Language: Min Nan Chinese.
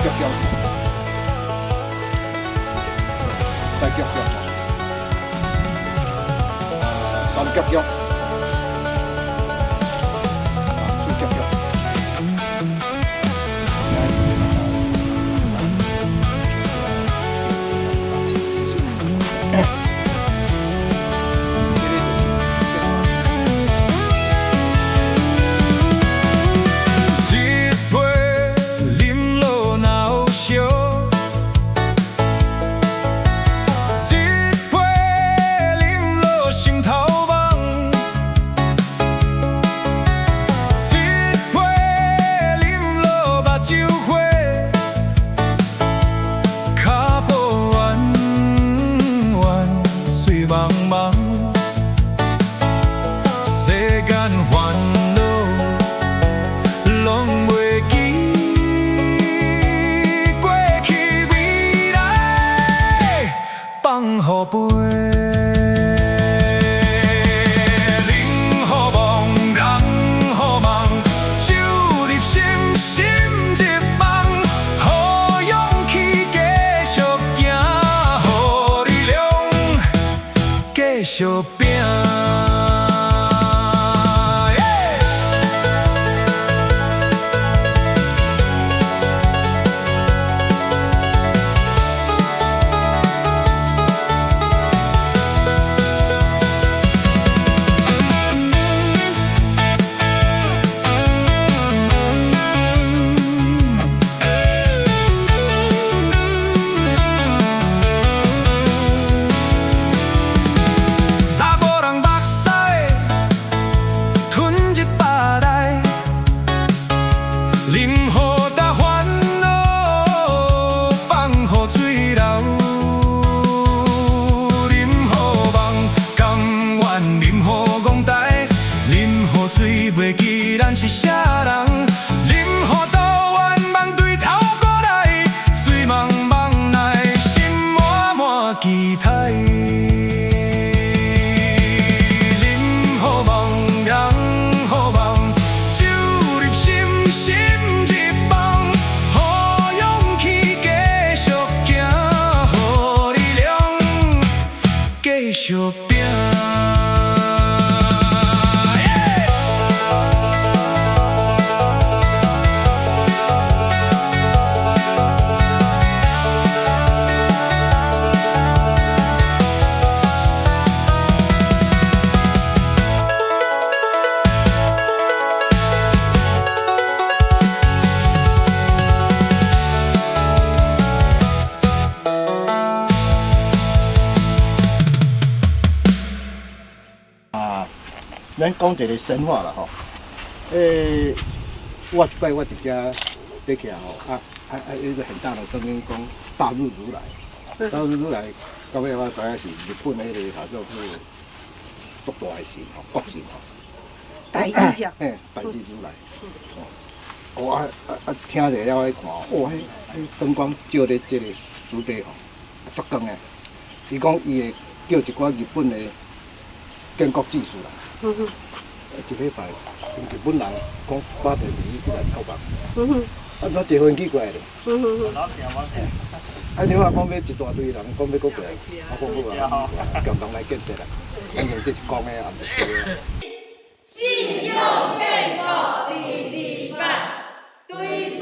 腳腳，大腳腳，三腳腳，四腳腳。一杯啉落腦燒，一杯啉落心頭夢，一杯啉落目睭花，跤步遠遠水茫茫，世間煩惱攏袂記，過去未來放予飛。冷予夢，人予夢，酒入心，心入夢，予勇氣繼續行，予力量繼續拼。查某人目屎吞入腹內，啉予焦煩惱，放予水流。啉予夢，甘願啉予戇呆，啉予醉袂記咱是啥人。啉予倒願望對頭過來，水茫茫內心滿滿期待。啉予夢，人予夢，酒入心，心入夢，予勇氣繼續行，予力量繼續拼。啊，咱講一個神話啦吼。我一擺我佇遮爬起來吼，有一個很大的聲音講大日如來，大日如來，到尾我知影是日本彼個叫做足大的神吼，國神吼。大智者。嘿，大日如來。哦，聽者了去看，哦，彼燈光照咧這個石地吼，足光的。伊講伊會叫一寡日本的建國志士啦，一禮拜，𪜶日本人講打電話去來討飯，啊，怎坐飛機過來咧？啊，你話講欲一大堆人，講欲閣過來，我講好啊，共同來建設啦。反正這是講的，也毋是說的。信用建國二二八，追思